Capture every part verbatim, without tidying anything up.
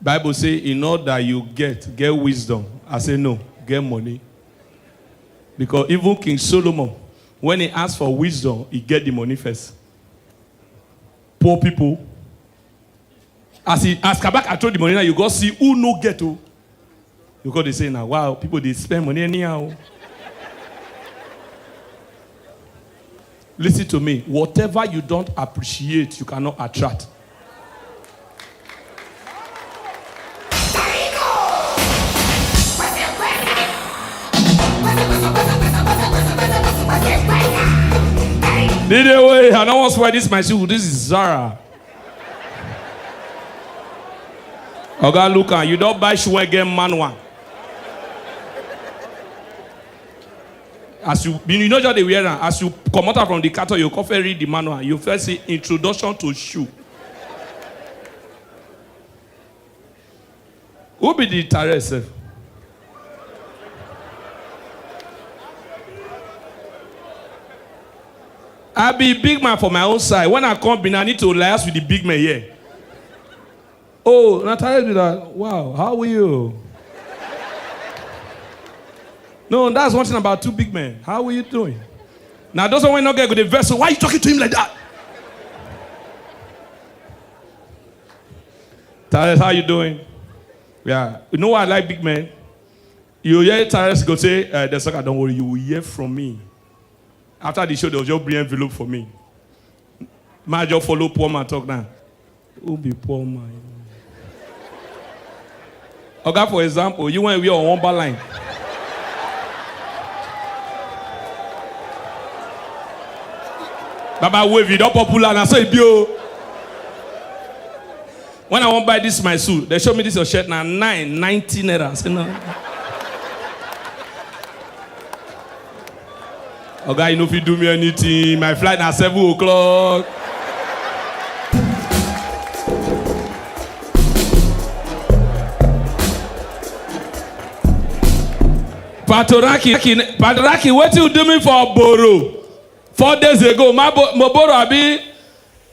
Bible say, "In all that you get, get wisdom." I say, "No, get money." Because even King Solomon, when he asked for wisdom, he get the money first. Poor people. As he, as Kabaka throw the money now, you go see who no get o. You go dey say, "Now, wow, people dey spend money anyhow." Listen to me. Whatever you don't appreciate, you cannot attract. Did you wait? I don't want to wear this my shoe. This is Zara. Oga, look am, you don buy shoe wey get manual. As you, you no just dey wear am. As you comot am from the carton, you come first read the manual. You first see introduction to shoe. Who be the tire sef? I be big man for my own side. When I come Benin, I need to liaise with the big men here. "Oh, na tire be that. Wow, how are you?" No, that's one thing about two big men. "How are you doing?" Now, those one wey no get good, dey vex. "So why you talking to him like that?" Tires, how you doing? Yeah. You know why I like big men? You hear Tires go say, uh, "The sucker, don't worry, you will hear from me." After the show, they'll just bring envelope for me. Ma just follow poor man talk now. Who be poor man? Oga, for example, you went with your one bar line. Baba wave, you don't popular, na so e be o. When I wan buy this my suit, they show me this your shirt na nine ninety naira. I say no. Oga, you no fit do me anything. My flight na seven o'clock. Patoraki, Patoraki, wetin you do me for Boro four days ago? Ma bo, mo Boro abi?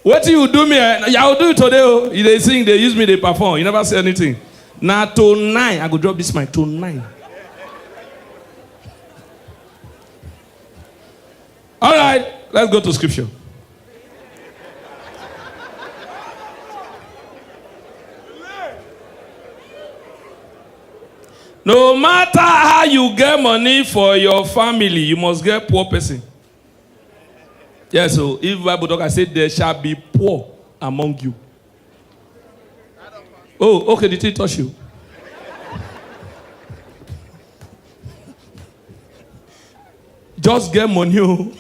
Wetin you do me? Eh? Yeah, I will do it today. Oh. You dey sing, they use me, they perform. You never say anything. Now tonight, I go drop this mic tonight. All right, let's go to scripture. No matter how you get money for your family, you must get poor person. Yes, so if Bible talk, I say, "There shall be poor among you." Oh, okay, the thing touch you. Just get money. Oh.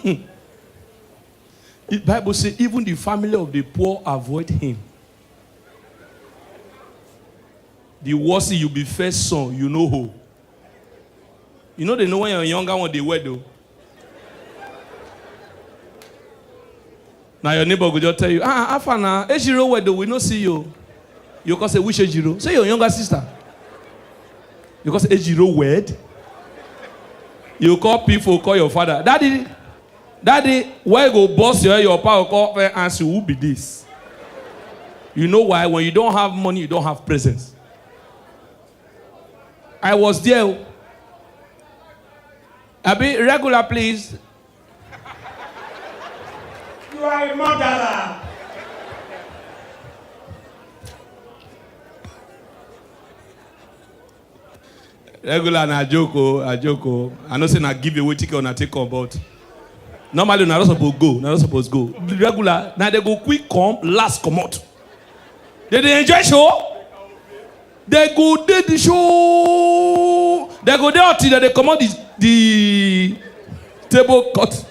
The Bible say, "Even the family of the poor avoid him." The worst thing, you be first son, you know who. You know they know when your younger one they wed though. Now your neighbor go just tell you, "Ah, ah, Afana, Ejiro wed though, we no see you." You go say, "Which Ejiro?" Say your younger sister. You go say, "Ejiro wed." You call people, call your father. "Daddy, daddy, why go boss your, your power call and ask you, who be this?" You know why? When you don't have money, you don't have presence. I was there. Abi, regular, please. You are a murderer. Regular na joke o, a joke o. I know say na give away ticket una take come, but normally una no suppose go, una no suppose go. Regular, na they go quick come, last comot. They dey enjoy show. They go dey the show. They go dey until they comot the, the table cut.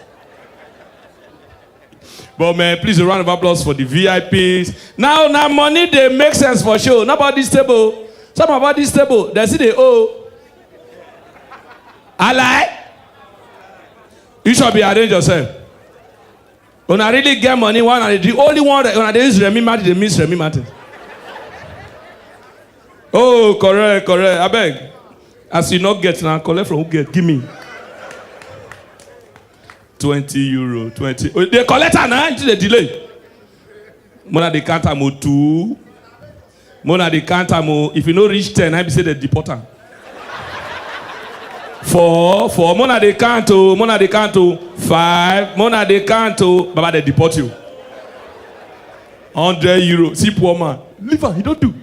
But man, please, a round of applause for the V I Ps. Now, now money they make sense for show. Not about this table. Some about this table, they see they owe. I lie. You should be arrange yourself. When I really get money, one and the only one that when I use Remy Martin, they miss Remy Martin. Oh, correct, correct. I beg. As you not get now, collect from who get. Give me. Twenty euro, twenty. Oh, they collect her now, until they delay. Mona, they count am o two. Mona dey count am o. If you no reach ten, I be say they deport am. Four, four. Mona dey count o. Mona dey count o. Five. Mona dey count o. Baba, they deport you. Hundred euro. See poor man. Leave am. He don't do.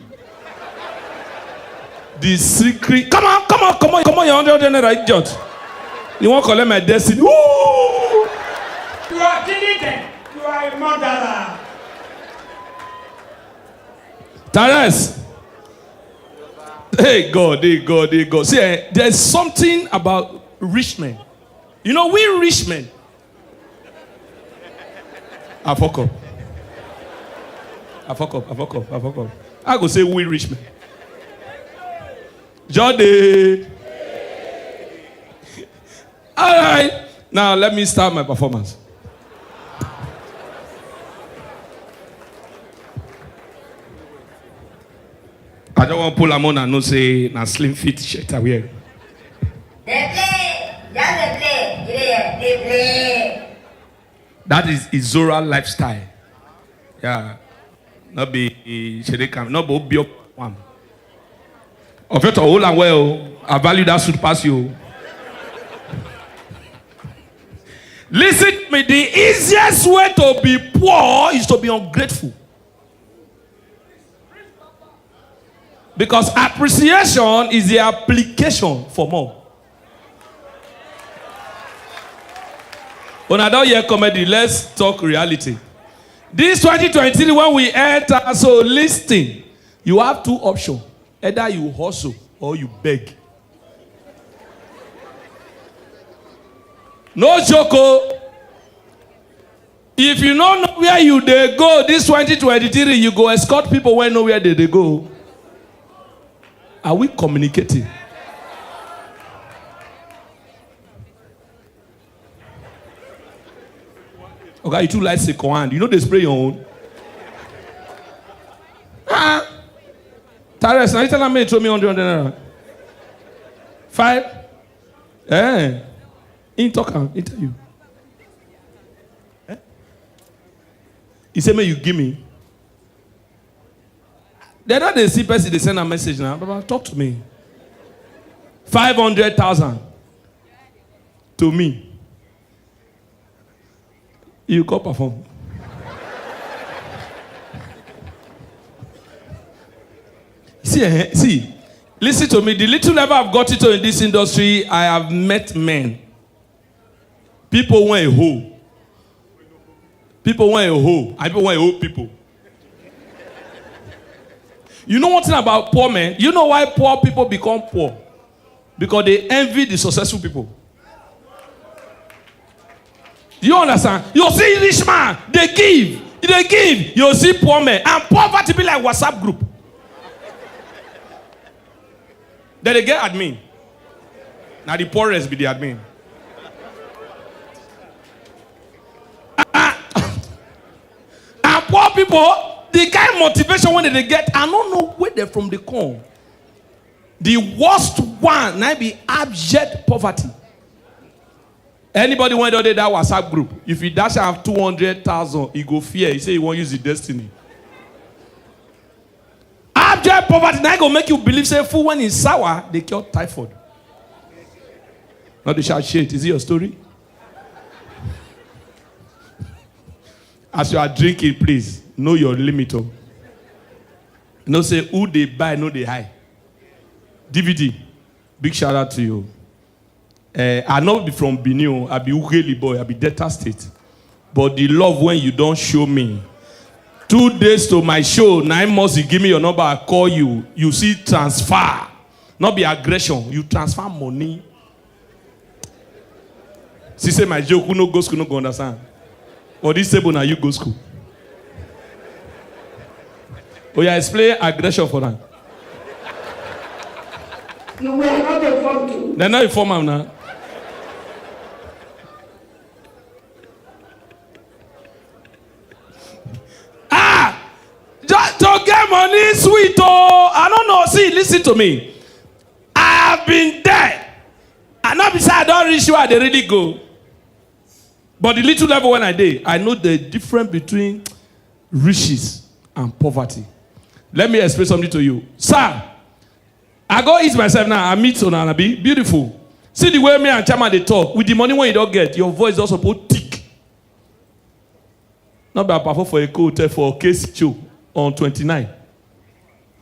The secret. Come on, come on, come on, come on. Your hundred naira, idiot. You won't collect my destiny. Ooh! You are killing them. You are a murderer. Tares. Hey God, hey God, hey God. See, eh, there's something about rich men. You know, we rich men. I fuck up. I fuck up. I fuck up. I fuck up. I go say we rich men. Jode. All right. Now let me start my performance. I don't want pull am on and no say na slim fit shirt I wear. They play, just they play, they, they play. That is Izora lifestyle. Yeah. Not be Shedekam, not be Obio one. Of it all and well, I value that suit pass you. Listen to me, the easiest way to be poor is to be ungrateful. Because appreciation is the application for more. When I don't hear comedy, let's talk reality. This twenty twenty-three, when we enter, so listen, you have two options. Either you hustle or you beg. No joke o. If you no know where you dey go this twenty twenty-three, you go escort people wey know where they dey go. Are we communicating? Okay, you too like second hand. You know they spray your own. Ah, Tares, now you tell me throw me hundred naira. Five. Eh. In talk am, in tell you. Eh? He say, "May you give me." Then now they see person, they send a message now. "Baba, talk to me." Five hundred thousand to me. You come perform. See, eh, see, listen to me. The little level I've got into in this industry, I have met men. People want a hoe. People want a hoe. And people want a hoe people. You know one thing about poor men? You know why poor people become poor? Because they envy the successful people. Do you understand? You see rich man, they give, they give. You see poor men, and poverty be like WhatsApp group. Then they get admin. Now the poorest be the admin. Ah, and poor people, the kind motivation when they get, I don't know where they're from they come. The worst one, now be abject poverty. Anybody when don't dey that WhatsApp group, if you dash out two hundred thousand, you go fear. You say you won't use the destiny. Abject poverty now go make you believe say food when it's sour, they cure typhoid. Not the shout shit. Is it your story? As you are drinking, please know your limit. Oh. No say who they buy, no they high. D V D, big shout out to you. Eh, I not be from Benin, I be Ughelli boy, I be Delta State. But the love when you don't show me. Two days to my show, nine months you give me your number, I call you. You see transfer. Not be aggression, you transfer money. She say my joke, who no go school, no go understand. But this table now you go school. Oh yeah, explain aggression for them. You were not informed to. They're not inform am now. Ah! Just to get money sweet oh. I don't know. See, listen to me. I have been there. I not be say I don't reach where they really go. But the little level when I did, I know the difference between riches and poverty. Let me explain something to you. Sir, I go eat myself now. I meet una, abi? Beautiful. See the way me and Chama dey talk. With the money wey you don get, your voice don suppose thick. No be I perform for Eko Hotel for K C show on twenty-nine.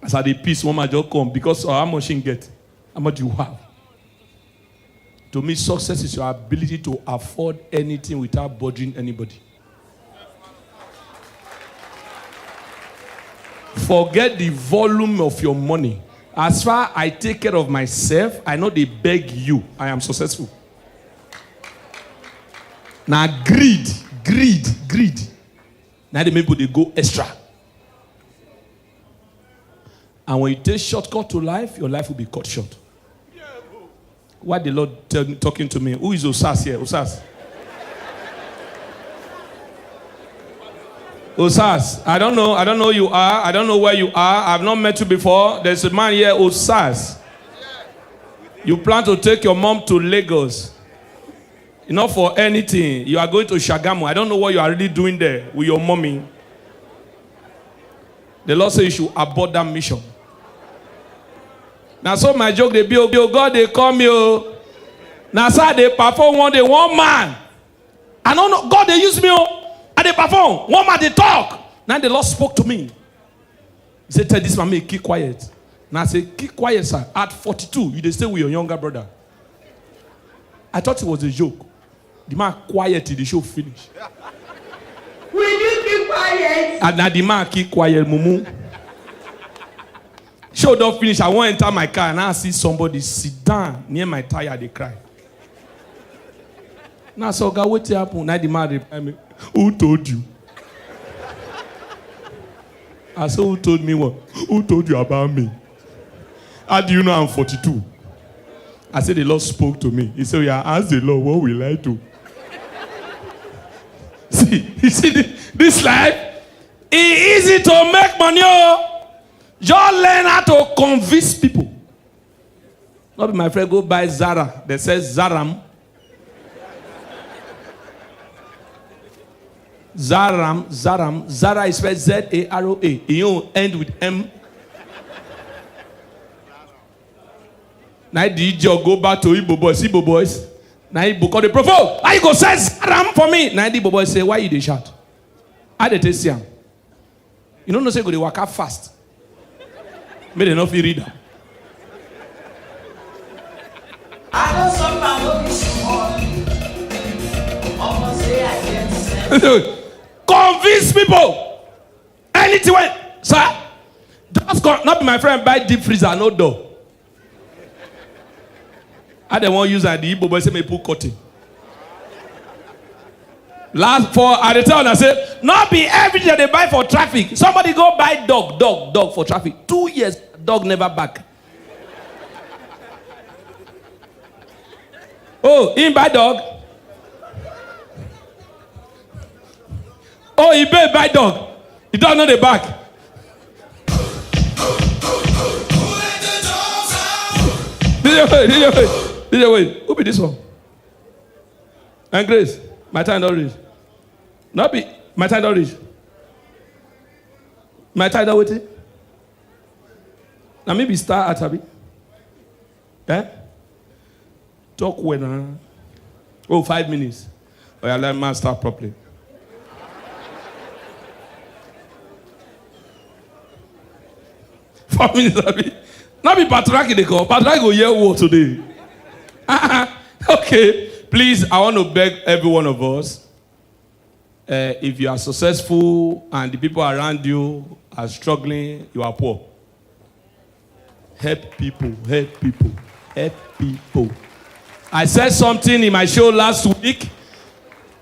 As I dey piss, one man just come because of how much he get, how much you have. To me, success is your ability to afford anything without bothering anybody. Forget the volume of your money. As far I take care of myself, I no dey beg you, I am successful. Na greed, greed, greed. Na the people dey go extra. And when you take shortcut to life, your life will be cut short. Why the Lord tell, talking to me? Who is Osas here? Osas. Osas, I don't know. I don't know who you are. I don't know where you are. I've not met you before. There's a man here, Osas. You plan to take your mom to Lagos. Not for anything. You are going to Shagamu. I don't know what you are really doing there with your mommy. The Lord say you should abort that mission. Now, so my joke, they be, oh, God, they call me, oh. Now, sir, they perform one day, one man. I don't know, God, they use me, oh. And they perform. One man, they talk. Now, the Lord spoke to me. He said, "Tell this man, make keep quiet." Now, I say, "Keep quiet, sir. At forty-two, you dey stay with your younger brother." I thought it was a joke. The man quiet till the show finish. Will you keep quiet? And now the man keep quiet, mumu. Show don finish. I wan enter my car and I see somebody sit down near my tire, dey cry. Now, so, "Oga, wetin happen?" Now the man reply me, "Who told you?" I say, "Who told me what? Who told you about me? How do you know I'm forty-two?" I say, "The Lord spoke to me." He said, "Yeah, ask the Lord, what will I do?" See, you see this, this life? It easy to make money, oh. Just learn how to convince people. Not be my friend go buy Zara. They say Zaram. Zaram, Zaram. Zara is spelled Z A R O A. You end with M. Now the idiot go back to Igbo boys. Igbo boys. Now Igbo call the prophet. "How you go say Zaram for me?" Now the Igbo boys say, "Why you dey shout?" How they take see am? You no know say you go dey waka fast. Make dem no fit read am. I know some man no be small. Omo say I get sense. Convince people. Anything wey, sir, just come. Not be my friend buy deep freezer, no door. How they wan use am? The Igbo boy say make put curtain. Last for, I dey tell una say, not be everything they buy for traffic. Somebody go buy dog, dog, dog for traffic. Two years, dog never back. Oh, him buy dog. Oh, he babe buy dog. The dog no dey back. D J, wait, D J, wait, D J, wait. Who be this one? And Grace, my time don reach. Not be my time don reach. My time don wetin? Na me be star at, abi? Eh? Talk well na. Oh, five minutes. Oh, yeah, let me start properly. Four minutes, abi? Not be Patrick they call. Patrick go hear word today. Okay, please, I want to beg every one of us. Uh, if you are successful and the people around you are struggling, you are poor. Help people, help people, help people. I said something in my show last week.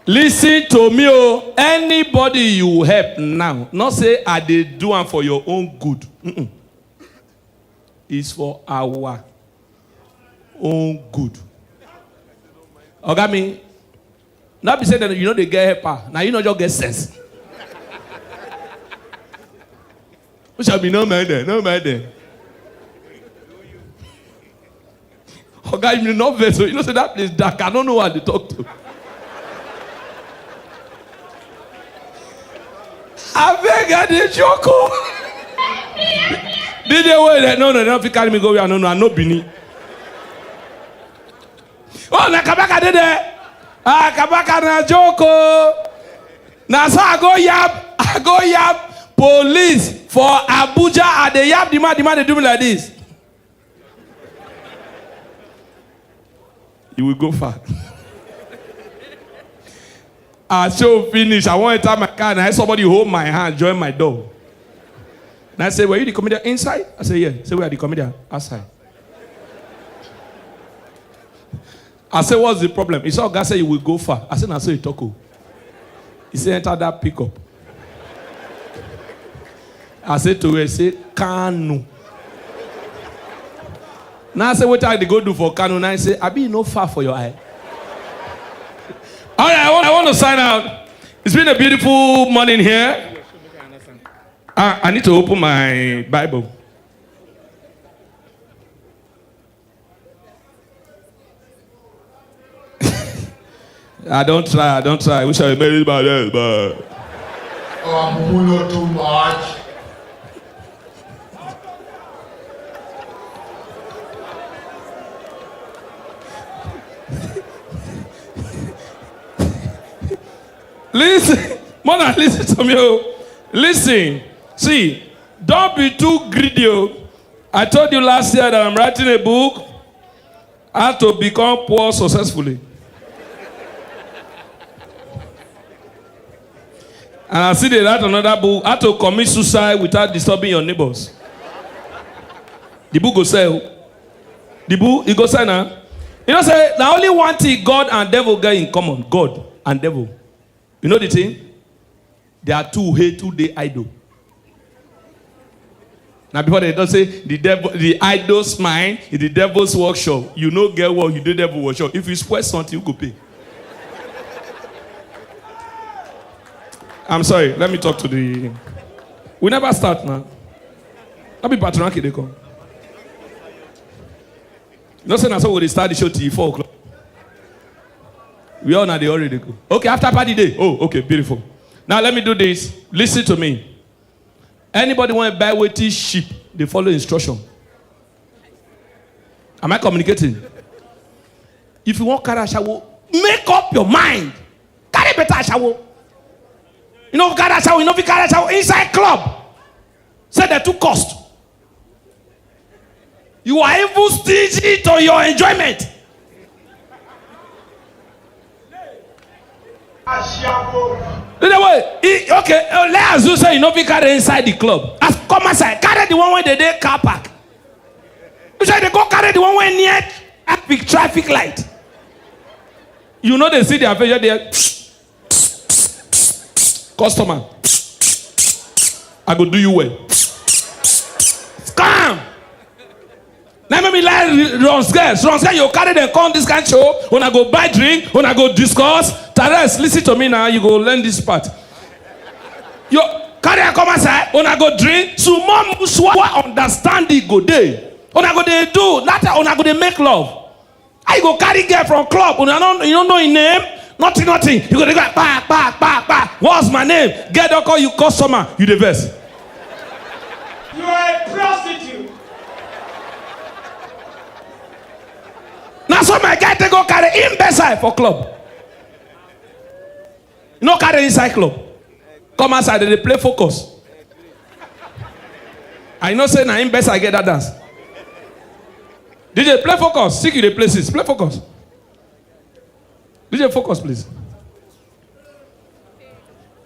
Listen to me, oh. Anybody you help now, not say I dey do am for your own good. Mm-mm. It's for our own good. Oga me, not be say that you know they get helper. Now you know you get sense. We shall be no man there, no man there. Oga, you no vex, so you know say that place dark. I don't know what they talk to. I beg, I dey joke, oh. D J wey dem no no dem no fit carry me go where I no know, I no Benin. Oh, na Kabaka dey there. Ah, Kabaka na joke o. Na so I go yab, I go yab police for Abuja. I dey yab the man, the man dey do me like this. You will go far. I show finish. I wan enter my car. Na somebody hold my hand, join my door. Na say, "Were you the comedian inside?" I say, "Yeah." Say, "Where are the comedian?" "Outside." I say, "What's the problem?" He say, "Oga say you will go far." I say, "Na so he talk o." He say, "Enter that pickup." I say to her, say, "Kanu." Now I say, "What I dey go do for Kanu?" Now I say, "Abi e no far for your eye?" All right, I want, I want to sign out. It's been a beautiful morning here. I, I need to open my Bible. I don't try, I don't try. I wish I made it by then, but. Oh, I'm not too much. Listen, mother, listen to me. Oh. Listen, see, don't be too greedy. Oh. I told you last year that I'm writing a book, How to Become Poor Successfully. And I see they write another book, How to Commit Suicide Without Disturbing Your Neighbors. The book go sell. The book, it go sell now. You know, say, na only one thing God and devil get in common. God and devil. You know the thing? They are two head, two day idol. Now, before they don't say, the devil, the idol's mind is the devil's workshop. You no get work, you do devil workshop. If you spoil something, you go pay. I'm sorry, let me talk to the. We never start now. Let me patron they come. No say na so we dey start the show till four o'clock. We all now dey already go. Okay, after party day. Oh, okay, beautiful. Now let me do this. Listen to me. Anybody want to buy wetin sheep, they follow instruction. Am I communicating? If you want carry ashawo, make up your mind. Carry better ashawo. You know, carry ashawo, you know, if you carry ashawo inside club, say they too cost. You are even stingy to your enjoyment. Ashawo. You know what? He, okay, uh, let us do say you know we carry inside the club. As come outside, carry the one when they dey car park. You say they go carry the one when near traffic traffic light. You know they see their face, they customer. I go do you well. Scam. Now make me like runs girls. Runs girls, you carry them come this kind show. When I go buy drink, when I go discuss. Tares, listen to me now. You go learn this part. You carry her come outside. When I go drink, small mutual understanding go dey. When I go dey do that, when I go dey make love. How you go carry girl from club? Una no, you don't know him name. Nothing, nothing. You go dey go pa pa pa pa. What's my name? Girl don call you customer. You dey vex. You are a prostitute. Na so my guy take go carry him bedside for club. You no carry inside club. Come outside, they dey play focus. I know say na him best I get that dance. D J, play focus. Sick you dey play since. Play focus. D J, focus, please.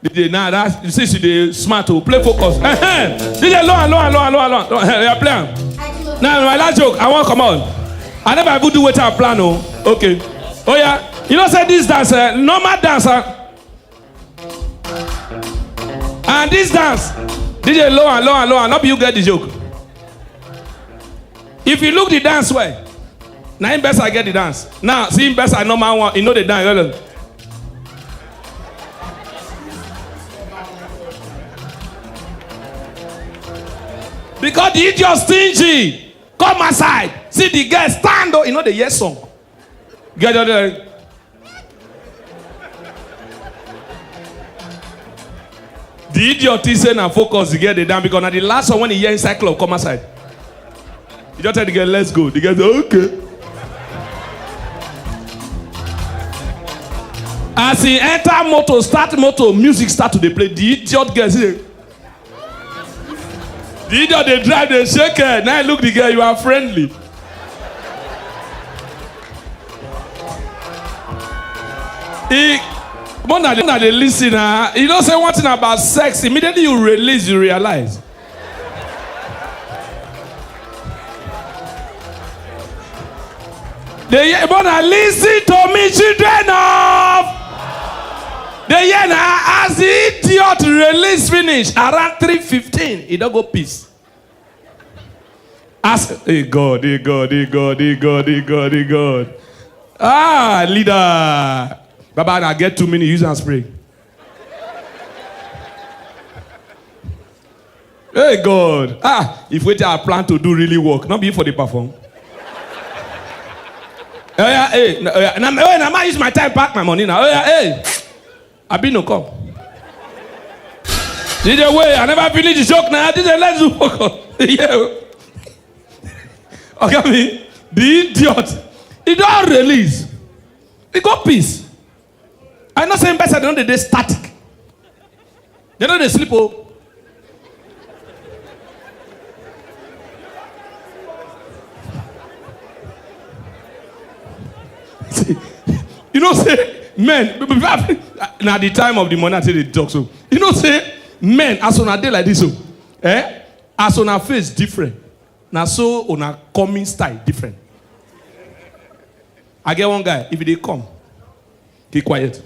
D J, now that you see, see the smart to play focus. Ehem. D J, low and low and low and low and low. Low, eh, yeah, play am. Now, my last joke. I wan come on. I never even do wetin I plan o. Okay. Oh yeah. You know say this dance, eh, normal dance, ah. And this dance, D J, low and low and low and not be you get the joke. If you look the dance well, na him best I get the dance. Now, see him best I normal one, you know the dance. Well, well. Because the idiot stingy, come aside. See the girl stand up, you know the yes song. Get out there. The idiot is saying na focus the girl dey down because na the last one when he hear inside club come outside. He just tell the girl, "Let's go." The girl say, "Okay." As he enter motor, start motor, music start to dey play. The idiot girl say, the idiot dey drive, dey shake head. Now he look the girl, you are friendly. He, more na dey listen, ah. You know say one thing about sex, immediately you release, you realize. They hear, but now listen to me, children of. They hear now as the idiot release finish around three fifteen, he don't go piss. As hey God, hey God, hey God, hey God, hey God, hey God. Ah, leader. Baba, I get two minutes, use and spray. Hey God. Ah, if wetin I plan to do really work, not be for the perform. Oh yeah, hey, na, oh yeah, na, oh yeah, na ma use my time, pack my money now. Oh yeah, hey, I be no come. D J, wait, I never finish the joke now. D J, let's do focus. Yeah. Okay, me, the idiot. He don't release. He go peace. I know same person don't dey static. They don't dey sleep. Oh. See, you know say men, now the time of the money I say they talk so. You know say men as on a day like this so, eh? As on a face different. Now so on a coming style different. I get one guy, if they come, keep quiet.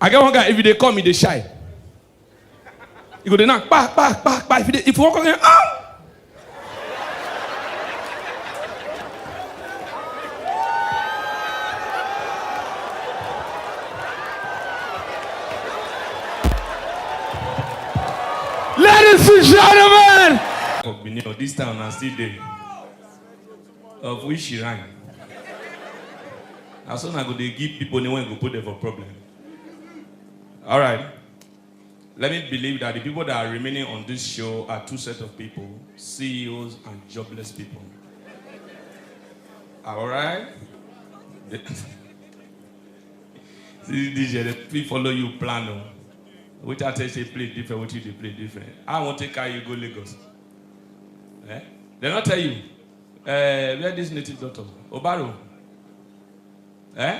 I get one guy, if they come, he dey shy. You go dey knock, pa, pa, pa, pa. If you dey, if you walk again, ah! Ladies and gentlemen, for Benin, this town I still dey. Of which she rang. As soon as I go, they give people name when go put them for problem. All right. Let me believe that the people that are remaining on this show are two sets of people, C E Os and jobless people. All right? See, this year, they fit follow you plan. Oh. Which I tell you, say play different, what you dey play different. I want to carry you go Lagos. Eh? They not tell you. Eh, where this native doctor? Obaro. Eh?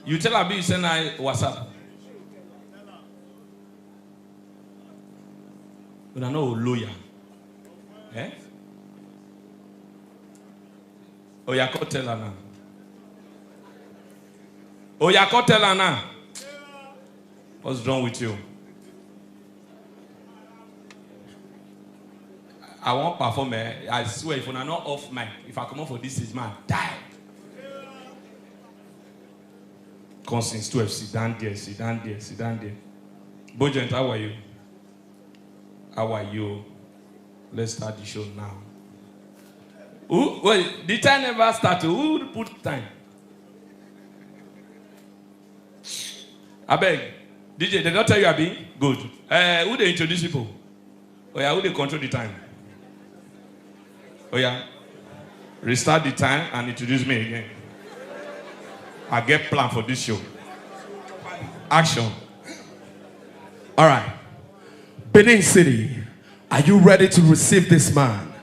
You tell Abi you send her WhatsApp. Una no lawyer. Eh? Oh, yeah, come tell her now. Oh, yeah, come tell her now. What's wrong with you? I won't perform, eh? I swear, if una not off mic, if I come up for this stage, man, die. Come since twelve, sit down there, sit down there, sit down there. Bojent, how are you? How are you? Let's start the show now. Who, well, the time never started. Who put time? Abeg, D J, they don't tell you, Abi? Good. Eh, who they introduce people? Oh yeah, who they control the time? Oh yeah, restart the time and introduce me again. I get plan for this show. Action. All right. Benin City, are you ready to receive this man?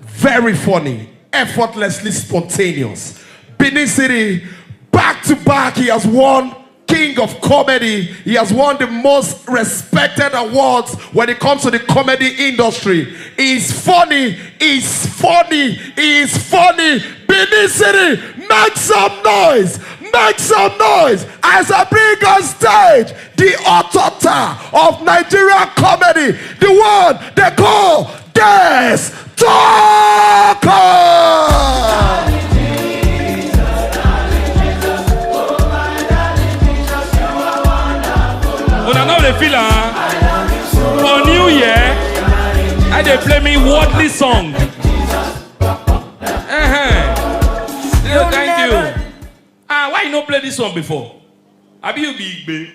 Very funny, effortlessly spontaneous. Benin City, back to back, he has won King of Comedy. He has won the most respected awards when it comes to the comedy industry. He's funny, he's funny, he's funny. Benin City, make some noise, make some noise as I bring on stage the author of Nigerian comedy, the one they call Des Talker. Una know they feel, ah? For New Year, I dey play me worldly song. Uh-huh. Yeah, thank you. Ah, why you no play this one before? Abi you be Igbe?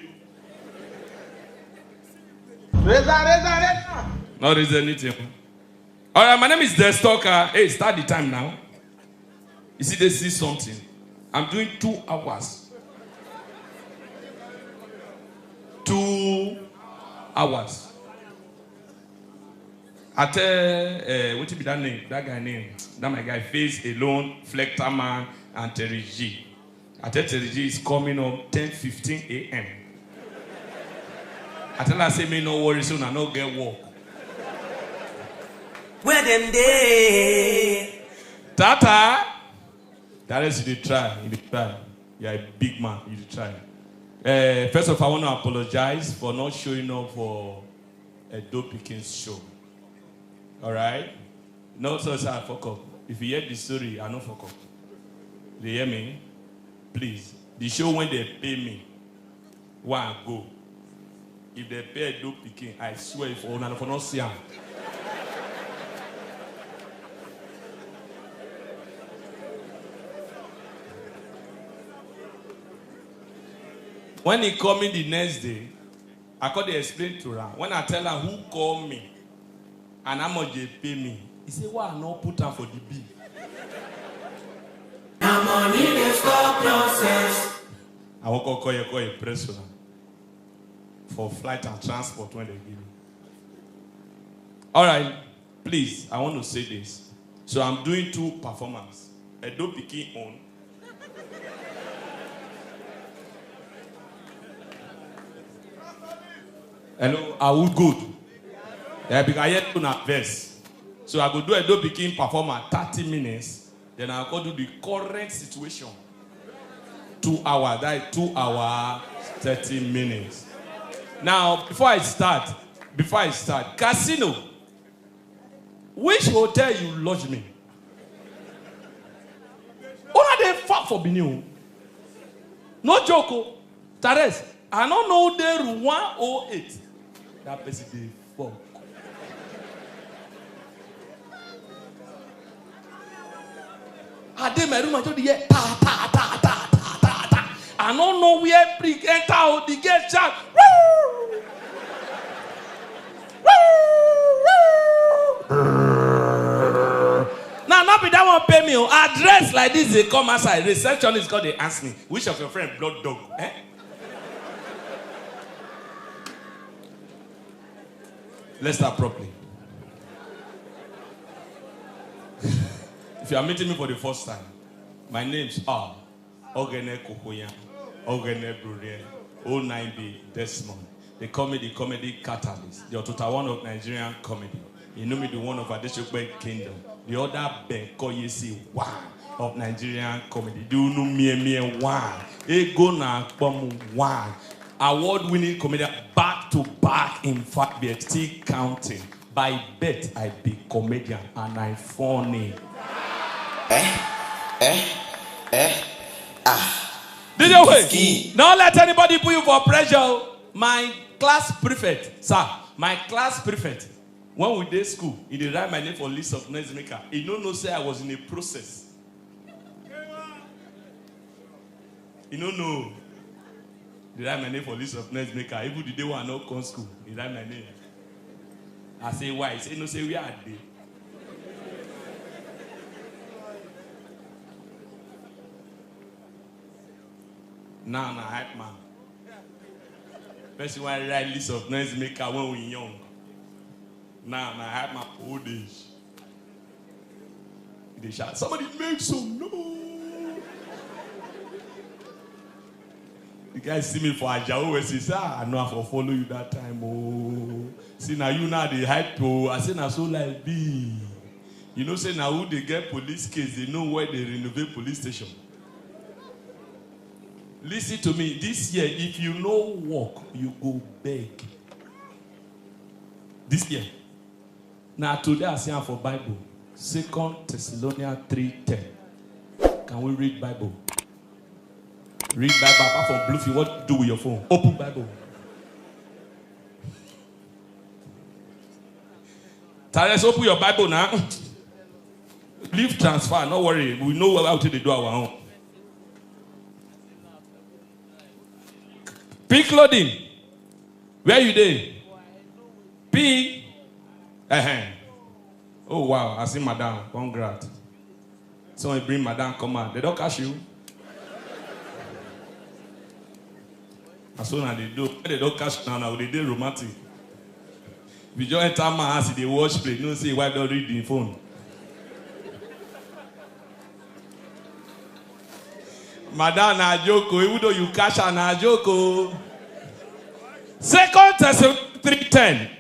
Razor, razor, razor. Not raise anything. All right, my name is Des Talker. Hey, start the time now. You see, they see something. I'm doing two hours. Two hours. I tell, uh, what be that name? That guy name. That my guy, Face Alone, Flector Man, and Terry G. I tell Terry G is coming up ten fifteen a m. I tell her, say, me no worry, so I no get work. Where them dey? Tata! That is, you dey try, you dey try. You are a big man, you dey try. Uh, first of all, I want to apologize for not showing up for Edo Pikin's show. All right? No, so I fuck up. If you hear the story, I no fuck up. You hear me? Please. The show when they pay me, one go. If they pay Edo Pikin, I swear if una for not see am. When he call me the next day, I come dey explain to am. When I tell am who call me and how much they pay me, he say, "Why I no put am for the bill?" Na money dey stop nonsense. I wan come call you, call you press una for flight and transport when they give me. All right, please, I want to say this. So I'm doing two performance. Edo Pikin own. Hello, I would good. Yeah, because I yet to na verse. So I go do Edo Pikin perform at thirty minutes. Then I go do the current situation. Two hours, that is two hour, thirty minutes. Now, before I start, before I start, casino. Which hotel you lodge me? Una dey far for Benin o. No joke o. Tares, I no know the room one oh eight. That person dey fuck. I dey my room, I just dey hear ta, ta, ta, ta, ta, ta, ta. I no know where prick enter o, the girl shout, "Woo!" Woo! Woo! Now, not be that one pay me o. Address like this, they come outside. Receptionist come dey ask me, "Which of your friend blood dog?" Eh? Let's start properly. If you are meeting me for the first time, my name's R. Ogene Kokoyan, Ogene Bruriel, oh nine B Desmond. They call me the comedy catalyst, the Otuta one of Nigerian comedy. You know me, the one of Adesope Kingdom, the other Ben Koyesi one of Nigerian comedy. Do you know me, me one? Ego na Kpomu one. Award-winning comedian back to back in five years, still counting. By bet, I be comedian and I funny. Eh? Eh? Eh? Ah. D J Wayne, don't let anybody put you for pressure. My class prefect, sir, my class prefect, when we dey school, he dey write my name for list of noisemaker. He no know say I was in a process. He no know. He write my name for list of noisemaker. Even the day one no come school, he write my name. I say, "Why?" He say, "No, say where I dey." Now na hype man. Person wey write list of noisemaker when we young. Now na hype man for old age. He dey shout, "Somebody make some noise." The guy see me for Ajao West, he say, "Ah, I know I for follow you that time o." See, na you now dey hype o. I say, "Na so life be." You know say na who dey get police case, they know where they renovate police station. Listen to me, this year, if you no work, you go beg. This year. Now today I see am for Bible, Second Thessalonians three ten. Can we read Bible? Read Bible apart from bluffing. What do you do with your phone? Open Bible. Tares, open your Bible now. Leave transfer, no worry. We know how to do our own. Pick loading. Where you dey? P. Uh-huh. Oh, wow. I see madam. Congrats. So you bring madam come out. They don't catch you. As soon as they do, when they don't catch you now, now they dey romantic. If you just enter my house, they watch play. No say wife don't read the phone. Madam, na joke o. Even though you catch her, na joke o. Second Thessalonians three ten.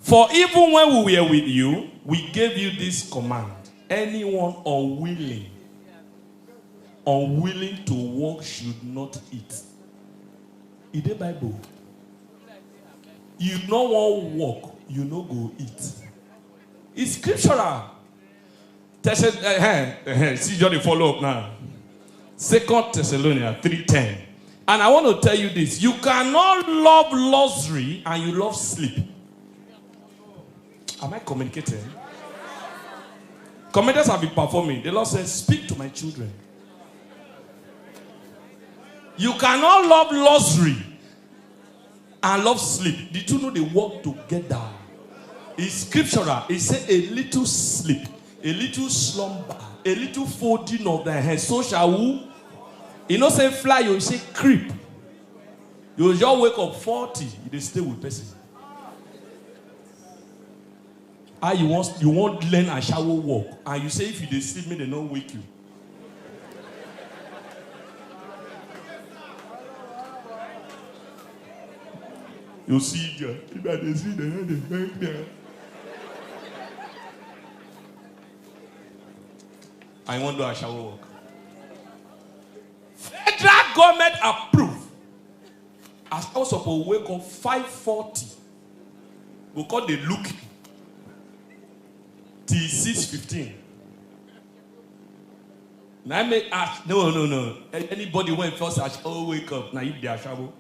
For even when we were with you, we gave you this command. Anyone unwilling, unwilling to work should not eat. E dey Bible. You no wan work, you no go eat. It's scriptural. Thessalonians, uh, uh, see, just dey follow up now. Second Thessalonians three ten. And I want to tell you this. You cannot love luxury and you love sleep. Am I communicating? Commentators have been performing. The Lord says, "Speak to my children." You cannot love luxury and love sleep. The two no dey work together. It's scriptural. It say a little sleep, a little slumber, a little folding of the hands. So shall who? You know say fly, you say creep. You just wake up forty, you dey stay with person. How you want, you want learn ashawo work, and you say if you dey sleep, make dem no wake you. You see, John, if I dey see dem, no dey thank me. I wan do ashawo work. Federal government approve. Ashawo suppose wake up five forty. Go come dey look till six fifteen. Na me ask, no, no, no. A- Anybody when first ashawo wake up, na you be the ashawo.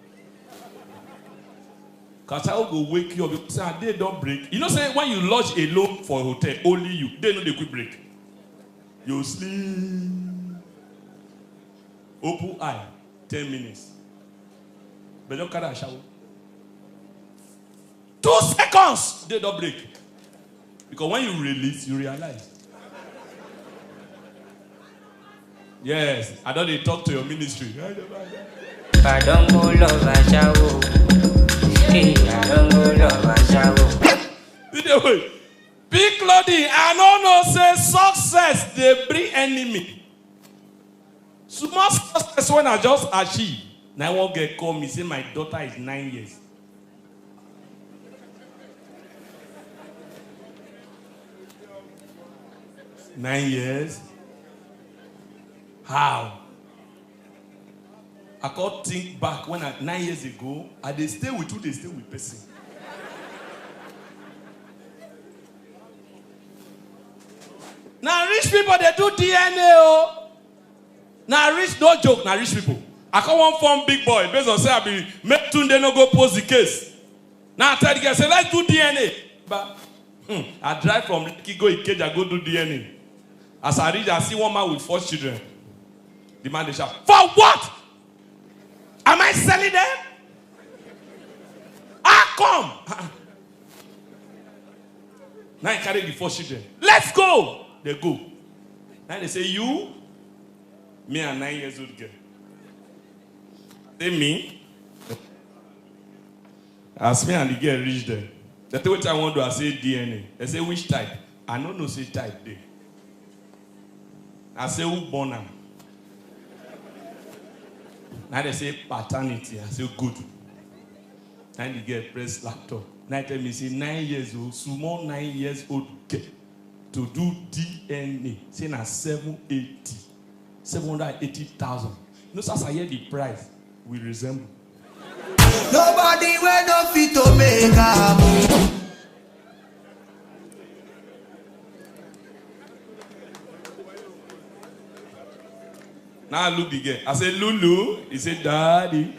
Ashawo go wake you up. You say, "Ah, day don break." You know say when you lodge alone for hotel, only you, day no dey quick break. You sleep. Open eye, ten minutes. But don't carry ashawo. Two seconds, day don break. Because when you release, you realize. Yes, I don dey talk to your ministry. I don go love ashawo. Hey, I don go love ashawo. Video, wait. Big Lodi, I no know say success dey bring enemy. Small success when I just achieve. Now one girl call me, say my daughter is nine years. Nine years? How? I can't think back when I, nine years ago, I dey stay with who dey stay with person. Now rich people dey do D N A o. Now rich, no joke, now rich people. I come one form big boy based on say I be make Tunde no go post the case. Now I tell the girl say let's do D N A. But hmm, I drive from Lekki go Ikeja go do D N A. As I reach, I see one man with four children. The man dey shout, "For what? Am I selling them? How come?" Now I carry the four children. "Let's go." They go. Now they say, "You?" Me and nine years old girl. Say me? As me and the girl reach there, they say, "What I want to do?" I say, "D N A." They say, "Which type?" I no know say type dey. I say, "Who born am?" Now they say, "Paternity." I say, "Good." Now the girl press laptop. Now tell me say nine years old, small nine years old girl to do D N A. Say na seven eighty, seven hundred eighty thousand. You know, so as I hear the price, we resemble. Nobody wey no fit to make am. Now I look the girl. I say, "Lulu." He say, "Daddy."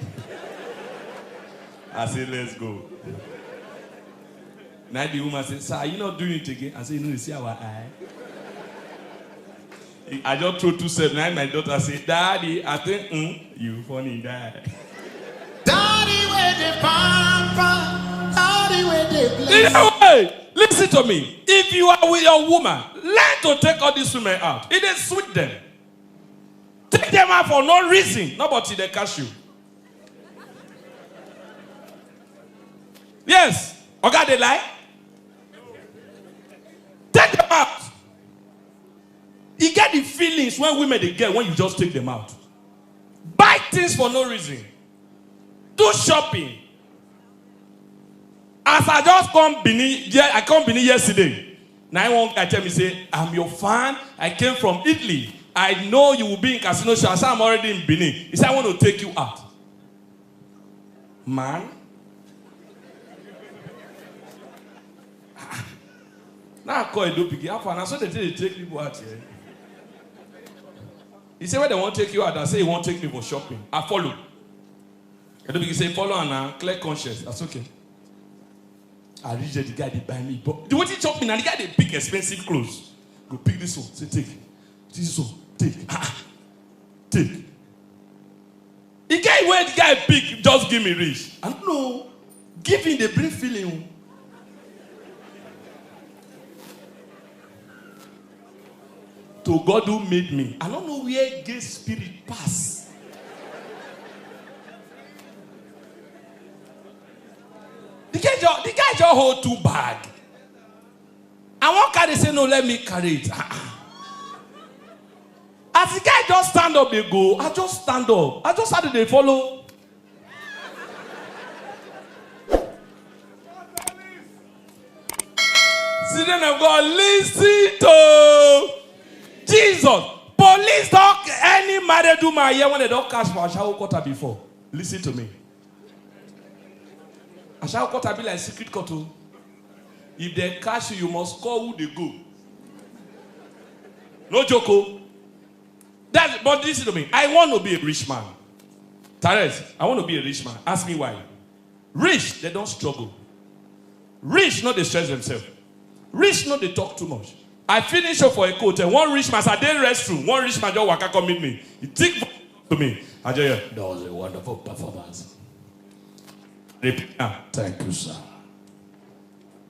I say, "Let's go." Now the woman say, "Sir, are you not doing it again?" I say, "You know, you see our eye." I just throw two steps. Now my daughter say, "Daddy," I think, "Mm, you funny, dad." Daddy with the pamper, daddy with In a way, listen to me. If you are with your woman, learn to take all these women out. It is sweet them. Take them out for no reason. Nobody they catch you. Yes. Oga, they lie. Take them out. You get the feelings when women they get when you just take them out. Buy things for no reason. Do shopping. As I just come Benin, yeah, I come Benin yesterday. Now I one guy tell me say, "I'm your fan. I came from Italy. I know you will be in Casino Show." I say, "I'm already in Benin." He said, "I want to take you out." Man. Now I call Edo pikin. How far? Na so they take, they take people out here. He said, "Where they won't take you out?" I say, "He won't take me for shopping." I follow. Edo pikin say, "Follow and now clear conscience." That's okay. I reach there, the guy they buy me. But the way he chop me now, the guy they pick expensive clothes. Go pick this one. Say, "Take. This one. Take." Ah, ah. Take. The guy where the guy pick just give me rich. I don't know. Giving the bring feeling. To God who made me. I don't know where gay spirit pass. The guy just, the guy just hold two bag. I won't carry say no, let me carry it. Ah, ah. As the guy just stand up, they go. I just stand up. I just started to follow. Children of God, listen to Jesus. Police talk any married woman here when they don't catch for a shower quarter before. Listen to me. A shower quarter be like secret court o. If they catch you, you must call who they go. No joke o. That, but listen to me. I want to be a rich man. Tares, I want to be a rich man. Ask me why. Rich, they don't struggle. Rich, not they stress themselves. Rich, not they talk too much. I finish up for a coat and one rich man, I did restroom. One rich man just waka come meet me. He take to me. I just hear, "That was a wonderful performance." Repeat now. "Thank you, sir."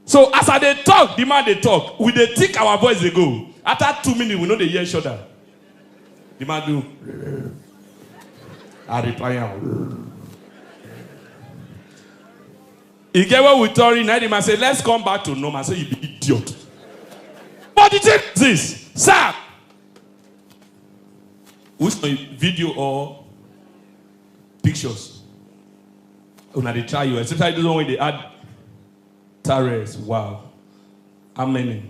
So as I dey talk, the man dey talk. We dey think our voice dey go. After two minutes, we know they hear each other. The man do. I reply am. He get what we told him. Now the man say, "Let's come back to normal." Say, "You be idiot." But the thing is this, sir. Which one, video or pictures? Una dey try you, especially those one wey dey add Tares. Wow. How many?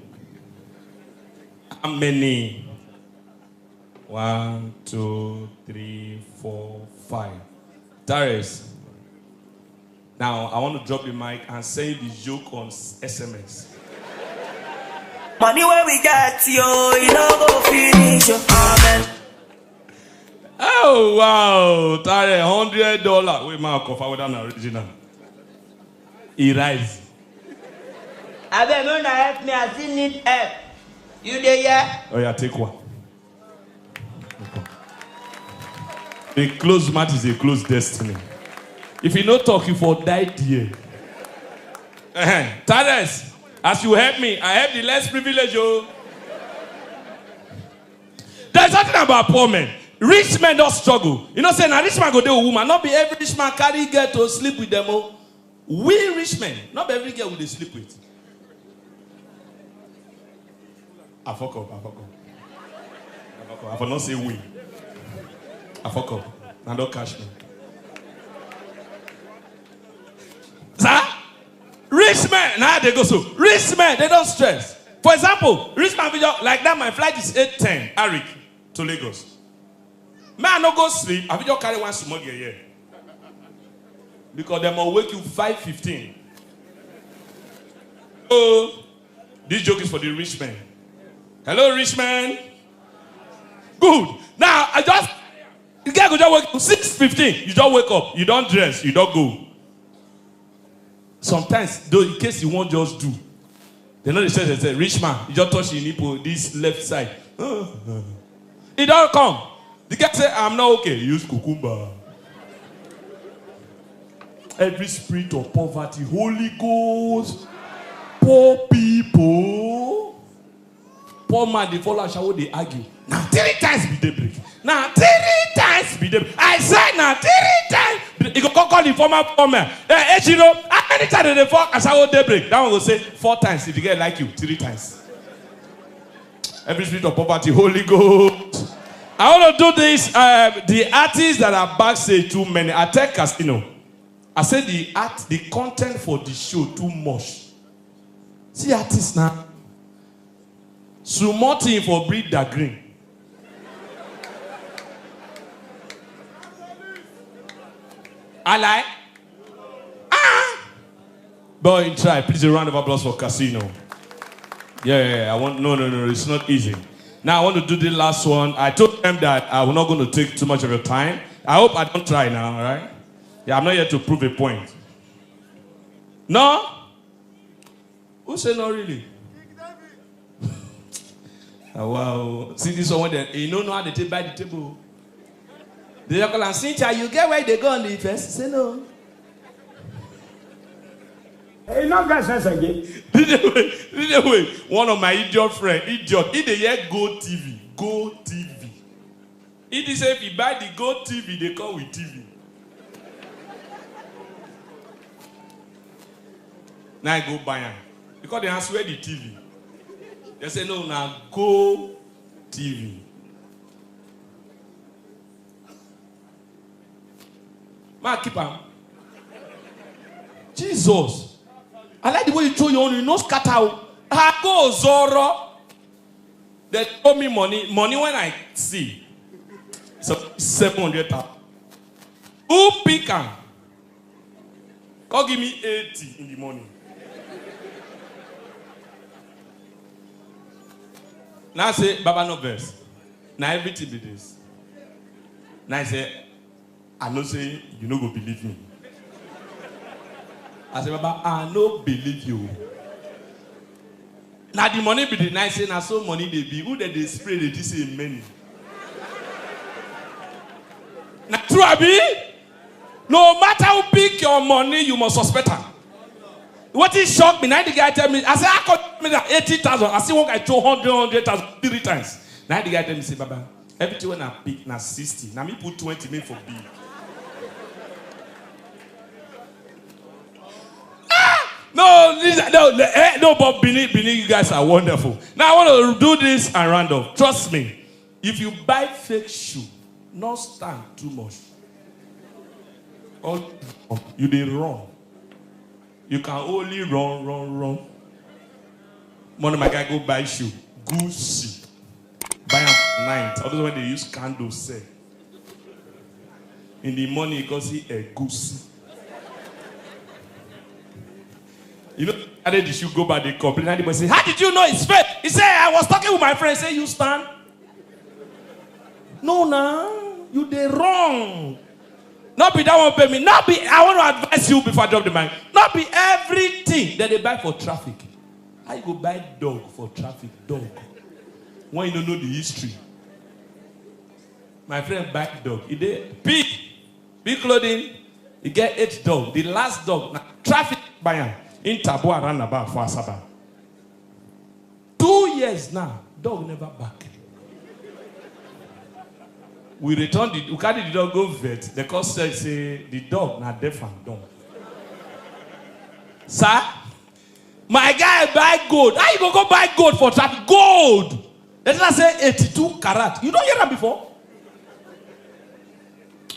How many? One, two, three, four, five. Tares. Now, I want to drop the mic and send you the joke on s-, S M S. Money where we get, yo, you know go finish, yo. Amen. Oh, wow. Tares, hundred dollar. Wait, my cover whether na original. He rise. Abeg, make una help me, I still need help. You dey hear? Oh, yeah, take one. A closed mouth is a closed destiny. If you no talk, you for die there. Uh-huh. Tares, as you help me, I help the less privileged, oh. There's something about poor men. Rich men don't struggle. You know, say, "Now rich man go dey with woman." Not be every rich man carry girl to sleep with them, oh. We rich men, not be every girl we dey sleep with. I fuck up, I fuck up. I fuck up. I for not say we. I fuck up. Now don't catch me. Sir? Rich men, now they go so. Rich men, they don't stress. For example, rich man be just like that, "My flight is eight ten, Arik, to Lagos." Man, no go sleep. Have you just carry one small girl here? Because they will wake you five fifteen. Oh, this joke is for the rich men. Hello, rich men. Good. Now, I just, the guy go just wake you six fifteen. You don't wake up. You don't dress. You don't go. Sometimes, though, in case you won't just do, they know they say, they say, "Rich man, you just touch your nipple, this left side." It don't come. The guy say, "I'm not okay." Use cucumber. Every spirit of poverty, Holy Ghost, poor people. Poor man dey follow ashawo dey argue. Na three times be daybreak. Na three times be daybreak. I say na three times. Be- You go call, call the former poor man. Eh, Ejiro, how many times dem dey fall ashawo daybreak? That one go say four times if the girl like you, three times. Every spirit of poverty, Holy Ghost. I want to do this. Um, the artists that are backstage too many. I tell Casino. I say the art, the content for the show too much. See artists now. Small thing for breed the green. I like. Ah! Boy, in try. Please, a round of applause for Casino. Yeah, yeah, yeah, I want. No, no, no. It's not easy. Now I want to do the last one. I told them that I was not going to take too much of your time. I hope I don't try now, all right? Yeah, I'm not here to prove a point. No? Who say not really? Ah, wow. See this one when they, you know, know how they take by the table. They just call and Cynthia, you get where they go on the first? Say no. E no get sense again. Did they wait? Did they wait? One of my idiot friend, idiot, he dey hear Go T V, Go T V. He dey say if he buy the Go T V, they come with T V. Now I go buy am because they ask where the T V. They say no, na Go T V. Ma keep am. Jesus. I like the way you throw your own, you no scatter o. Ago Zoro. They throw me money. Money when I see. So seven hundred thousand. Who pick am? Come give me eighty in the morning. Now I say, Baba no vex. Now everything be this. Now I say, I know say you no go believe me. I say, Baba, I no believe you. Now the money be the nice say, na so money dey be. Who dem dey spray dey this same many? Na true, abi? No matter who pick your money, you must suspect am. Wetin shock me, na the guy tell me, I say, I got me that eighty thousand. I see one guy throw hundred, hundred thousand three times. Now the guy tell me, say, Baba, everything when I pick na sixty. Now me put twenty, make for big. Ah! No, this, no, eh, no, but Benin, Benin, you guys are wonderful. Now I want to do this and round off. Trust me, if you buy fake shoe, no stand too much. All you dey run. You can only run, run, run. One of my guy go buy shoe, Gucci. Buy am night. All those when they use candle sell. In the morning, you go see a goose. You know, carry the shoe go back, they complain. And the boy say, how did you know it's fake? He said, I was talking with my friend. Say, you stand. No, now you dey wrong. Not be that one pay me. Not be. I want to advise you before I drop the mic. Not be everything that they buy for traffic. How you go buy dog for traffic? Dog. When you don't know the history. My friend buy dog. He dey big, big clothing. He get eight dog. The last dog na traffic buy am in Tabua roundabout for Asaba. Two years now, dog never back. We return the, we carry the dog go vet. The court said say the dog na deaf and dumb. Sir, my guy buy gold. How you go go buy gold for traffic? Gold. They tell us say eighty-two carat. You don't hear that before?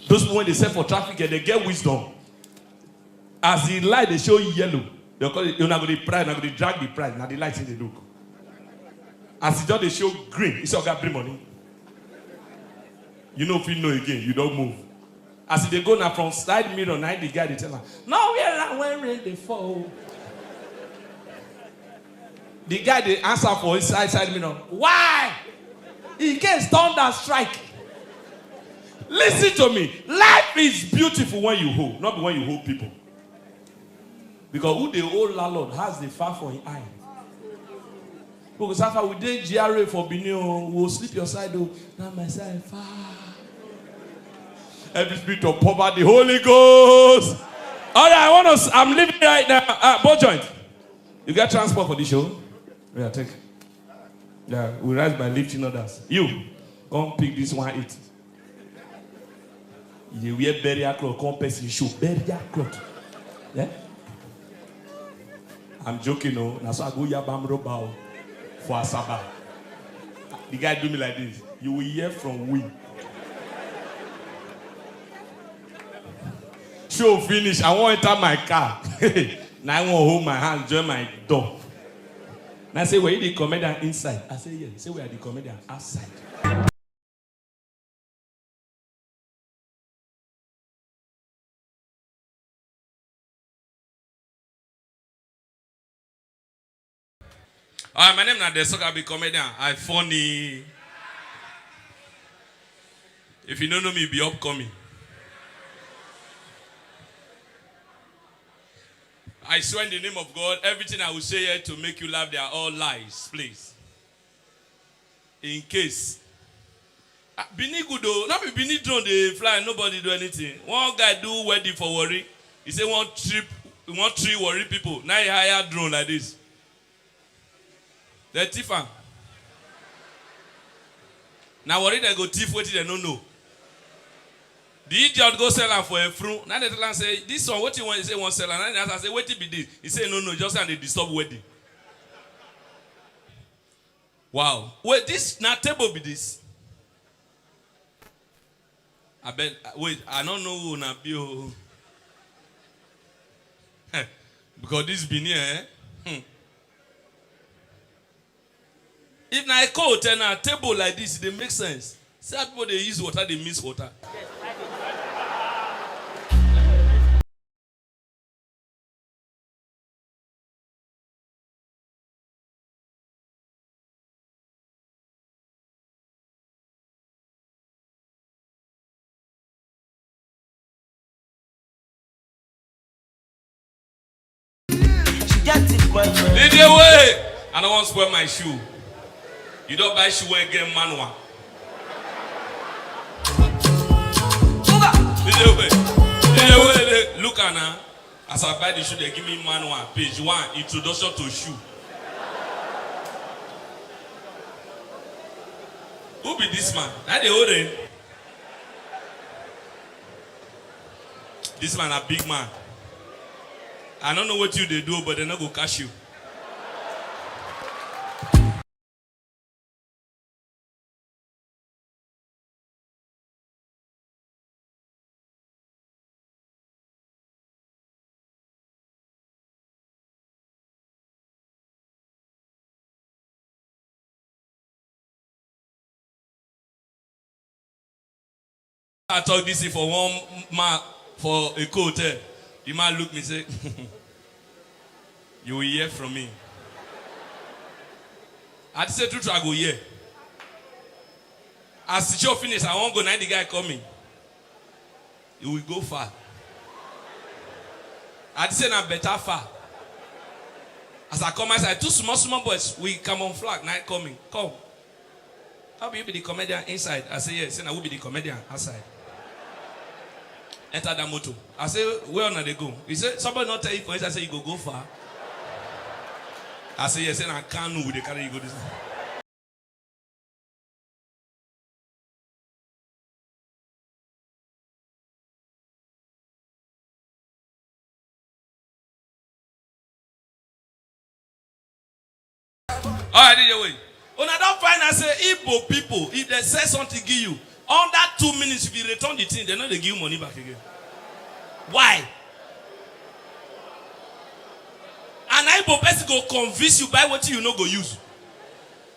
Those people when they sell for traffic, eh, they get wisdom. As the light they show yellow, they call it. You na go the price, na go the drag the price. Now the light in the look. As it just they show green, it's your guy bring money. You know if you know again, you don't move. As they go now from side mirror, now the guy they tell her, now where that when rain they fall. The guy they answer for his side side mirror. Why? In case thunder strike. Listen to me. Life is beautiful when you hold, not when you hold people. Because who they hold landlord has the far for his eye. People go suffer with the G R A for Benin. We will sleep your side though. Now my side far. Every spirit of poverty, Holy Ghost. All right, I want to. I'm leaving right now. Uh, ball joint. You get transport for this show? Yeah, take. Yeah, we rise by lifting others. You, come pick this one eight. You wear burial cloth, come person show burial cloth. Yeah? I'm joking, no. Na so I go yabam roba o, for Asaba. The guy do me like this. You will hear from we. Show finish. I wan enter my car. Na I wan hold my hand, join my door. Na say, "Were you the comedian inside?" I say, "Yes." Say, "We are the comedian outside." All right, my name na Desoka, I be comedian. I funny. If you don't know me, be upcoming. I swear in the name of God, everything I will say here to make you laugh, they are all lies, please. In case. Ah, Benin good o. No be Benin drone dey fly, nobody do anything. One guy do wedding for Warri. He say one trip, one three Warri people. Now he hire drone like this. They thief am. Na Warri they go thief wetin they no know. The idiot go sell am for a fru. Now they tell am say, "This one, wetin you want?" He say, "One sell am." Now they ask am say, "Wetin be this?" He say, "No, no, just say they disturb wedding." Wow. Wait, this na table be this? I bet, wait, I don't know who na be o. Because this Benin, eh? Hmm. If na a hotel na table like this, e dey make sense. See how people dey use water, dey mix water. She get it boyfriend. Lead the way. I don't want to spoil my shoe. You don't buy shoe when get manual. Lead the way. Lead the way. Look at now. As I buy the shoe, they give me manual. Page one, introduction to shoe. Who be this man? That the old. This man a big man. I don't know what you they do, but they not go catch you. I talk this thing for one man for a hotel. The man look me say, "You will hear from me." I say, "True, true, I go hear." As the show finish, I won't go. Now the guy call me. You will go far. I say, "Na better far." As I come outside, two small, small boys, we come on flag, now coming. "Come. How be you be the comedian inside?" I say, "Yes." Say, "Na we be the comedian outside." Enter that motor. I say, "Where una dey go?" He say, "Somebody not tell you for inside, say you go go far." I say, "Yes." Say, "Na Kanu we dey carry you go this." All right, D J Wayne. Una don find out say Igbo people, if they say something give you, under two minutes, if you return the thing, they no dey give you money back again. Why? An Igbo person go convince you buy wetin you no go use.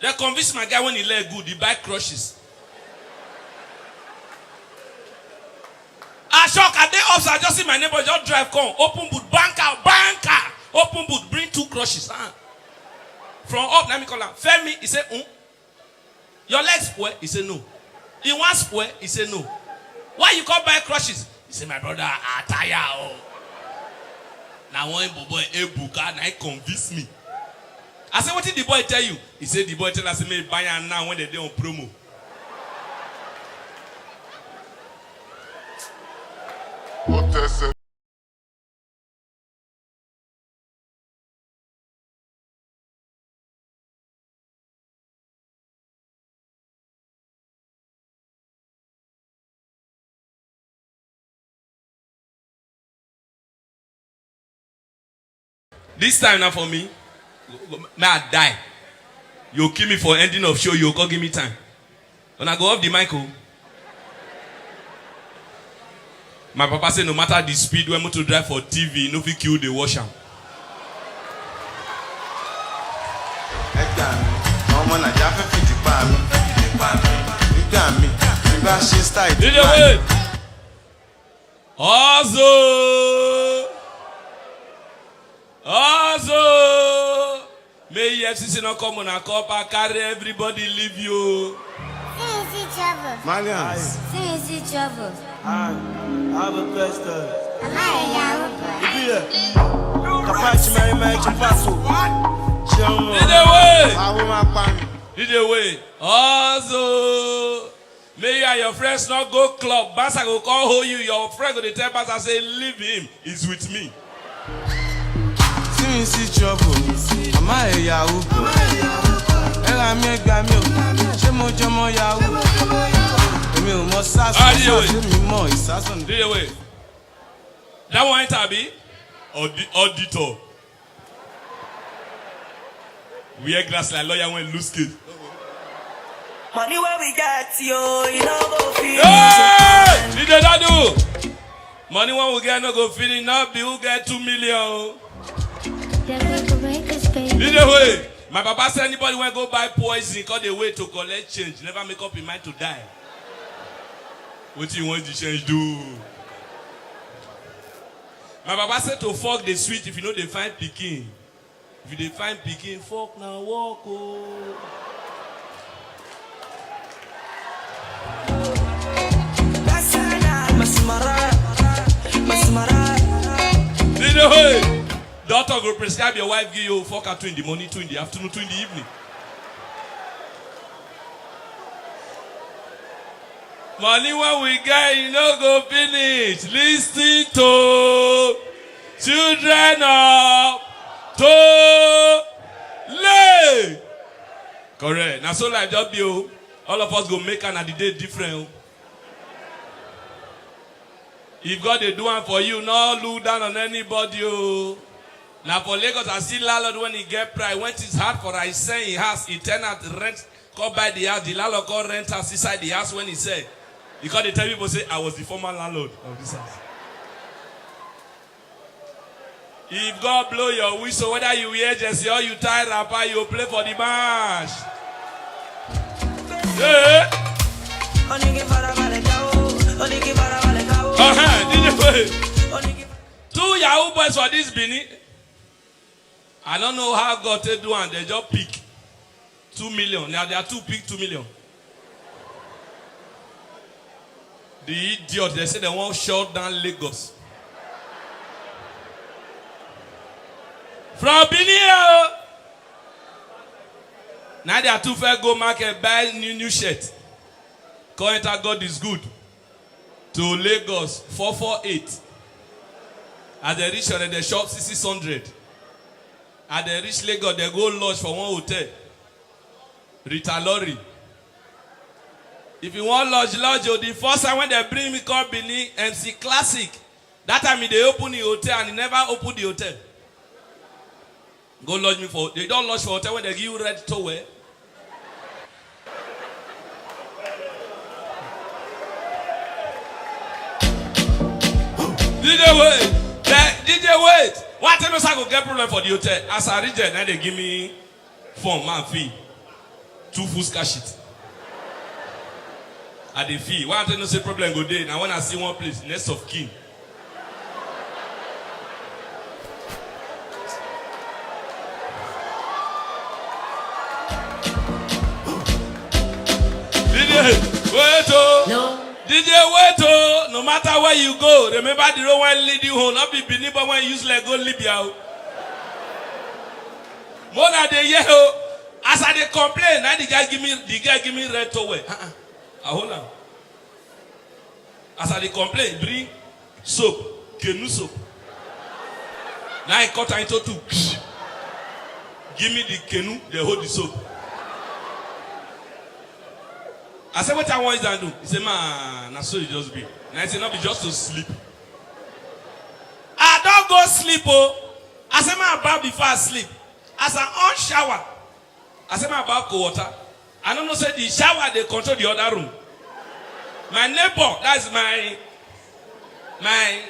They convince my guy when he leg good, he buy crushes. I shock, I dey upstairs, I just see my neighbor just drive come, open boot, banker, banker, open boot, bring two crushes. Ah. From up, let me call am. "Femi," he say, "Hmm? Your legs spoil?" He say, "No." "He wan spoil?" He say, "No." "Why you come buy crushes?" He say, "My brother, I tire o." Na one Igbo boy, Ebuka, na he convince me. I say, "Wetin the boy tell you?" He say, "The boy tell us make buy am now when they dey on promo." What a This time na for me. May I die. You kill me for ending of show, you go give me time. Una go off the mic o. My papa say no matter the speed wey motor drive for T V, no fit kill the wash am. Ẹ gbà mí, àwọn ọmọ Nàìjíríà fẹ́ fìdí pa mí. Nígbà mí, tí bá ṣe style tí Lead the máa way. Hustle. Hustle. May E F C C no come on a copper, carry everybody leave you. Since trouble, Malians. since trouble. I have a question. Am I a Yahoo boy? Here. Kapachi Mary Mary Chipaso. Chama. Lead the way. Àwọn máa pa mi. Lead the way. Hustle. May you and your friends not go club. Basa go call hold you. Your friend go dey tell Basa say leave him. He's with me. Since trouble, am I a Yahoo boy? Ẹ ra mi, ẹ gbà mí o, ṣé mo jọmọ Yahoo? Èmi ò mọ sásán, Ah, yeah, wait. Ṣé mi mọ ìsásán? Lead the way. That one enter abi? Audi- auditor. Wear glass like lawyer when lose case. Money where we get yo, you know go feel. Hey! Lead the do. Money when we get no go finish. Not be who get two million. They're going to break us, baby. Lead the way. My papa say anybody when go buy poison, cause the way to collect change. Never make up your mind to die. What you want the change do? My papa said to fuck the sweet if you know they find picking. If you dey find pikin, fuck na work o. Lead the way. Doctor go prescribe your wife give you, fuck her two in the morning, two in the afternoon, two in the evening. Money when we get, you no go finish. Listen to children of to lay. Correct. Now so life just be o. All of us go make am, and the day different o. If God dey do am for you, no look down on anybody o. Na for Lagos, I see landlord when he get pride, when it's hard for I sell him house, he turn out rent, come buy the house, the landlord come rent house inside the house when he sell. He come dey tell people say, "I was the former landlord of this house." If God blow your whistle, whether you wear jersey or you tie wrapper, you play for the match. Yeah. Uh-huh. D J Faye. Two Yahoo boys for this Benin. I don't know how God take do am. They just pick two million. Now they are two pick two million. The idiot, they say they want shut down Lagos. From Benin o. Now they are two fair go market, buy new new shirt. Come enter God is good. To Lagos, four four eight. As they reach on the shop, six hundred. As they reach Lagos, they go lodge for one hotel. Rita Lorry. If you want lodge, lodge o. The first time when they bring me come Benin, M C Classic. That time they open the hotel and he never open the hotel. Go lodge me for, they don't lodge for hotel when they give you red towel. D J wait. The D J wait. What time I go get problem for the hotel? As I reach there, now they give me form, man fee. Two full scash it. I dey feel. Why I tell you say problem go dey? Now when I see one place, next of kin. D J, wait oh. No. D J, wait oh. No matter where you go, remember the road when lead you home. Not be Benin, but when use leg go Libya. Oh. Mona dey hear oh. As I dey complain, now the guy give me the guy give me red towel. Uh-uh. I hold am. As I dey complain, bring soap, canoe soap. Now I cut am into two. Give me the canoe, they hold the soap. I say, "What I want is do?" He say, "Man, na so e just be." And I say, "No be just to sleep." I don't go sleep, oh. I say, "Man, I baff before I sleep." As I on shower, I say, "Man, I baff cold water." I don't know, say the shower they control the other room. My neighbor, that's my, my,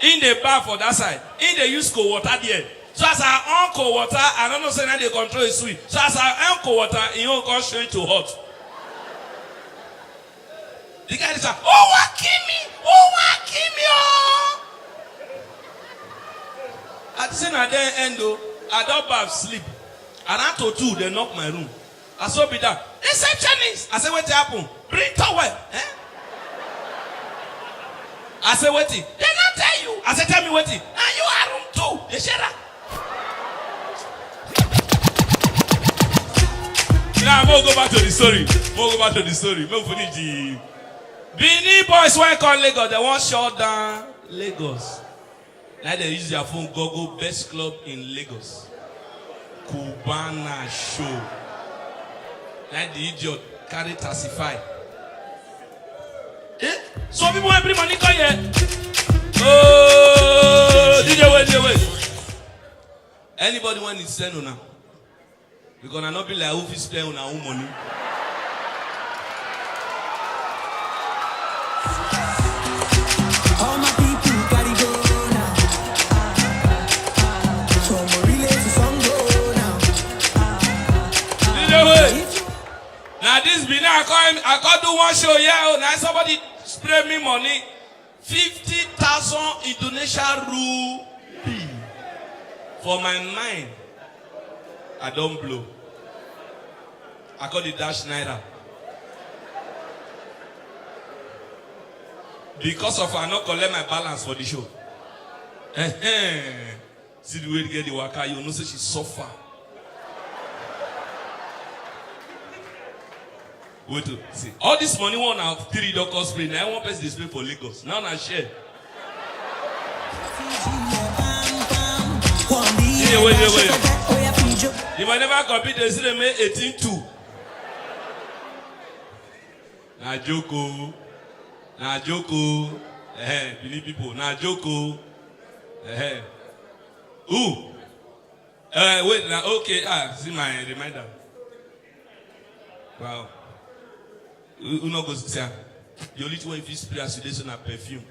in the bar for that side, in the use cold water there. So as I on cold water, I don't know, say now they control the switch. So as I on cold water, it won't come straight to hot. The guy is like, "Oh, what kill me? Oh, what kill me? Oh." I say, "Na there end o." I don't baff sleep. Around to two, they knock my room. I saw be that. "Receptionist." I say, "What happen?" "Bring towel." Eh? I say, "Wetin?" "They not tell you." I say, "Tell me wetin." "And you are room two." They share that. Now, we'll go back to the story. We'll go back to the story. We'll finish the Benin boys when come Lagos, they want shut down Lagos. Now they use their phone, Google best club in Lagos. Cubana show. Like the idiot, carry taxify. Eh? Some people every money come here. Oh, D J, wait, D J, wait. Anybody want to send now? Because I not be like who fit spend on our own money. All my people gotta go now. From Orile to Sango now. Anyway, now this be now I call him, I call do one show here. Oh, now somebody spray me money. Fifty thousand Indonesian rupee. For my mind, I don't blow. I call the dash naira. Because of I not collect my balance for the show. Ehen. See the way the girl dey waka, you know say she suffer. Wait to see. All this money one and three don cost me. Now one person dey spend for Lagos. Now na share. Yeah, wait, wait, wait. If I never compete, they still dey make eighteen two. Na joke o. Na joke o. Eh, Benin people, na joke o. Eh. Who? Uh, wait, now, okay, ah, see my reminder. Wow. Who, who no go see am? The only thing wey fit spray as you dey so na perfume.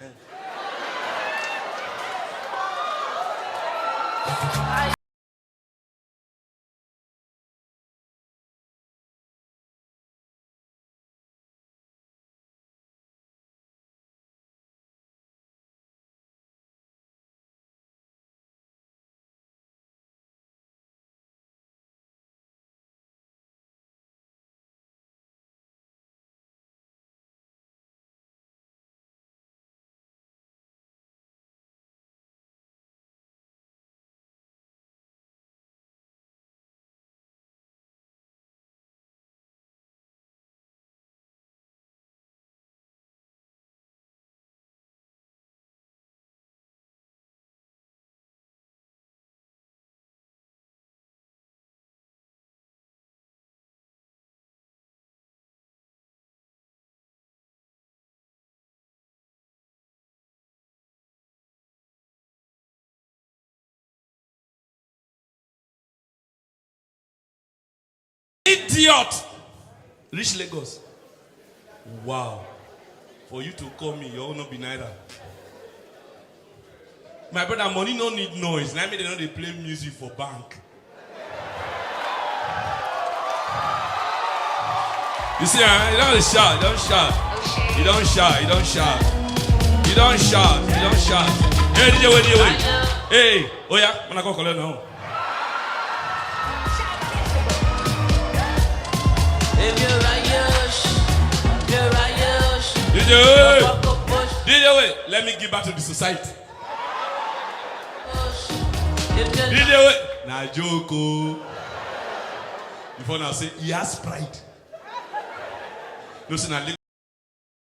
Idiot! Reach Lagos. Wow. For you to call me, your own no be naira. My brother, money no need noise. Na me they no dey play music for bank. You see, ah, you don't shout, you don't shout, you don't shout, you don't shout, you don't shout, you don't shout. Hey, D J, wait, D J, wait. Hey, oh yeah, wanna go collect now. D J, hey. D J, wait. Let me give back to the society. D J, wait. Na joke o. Before now, say he has pride. No, say na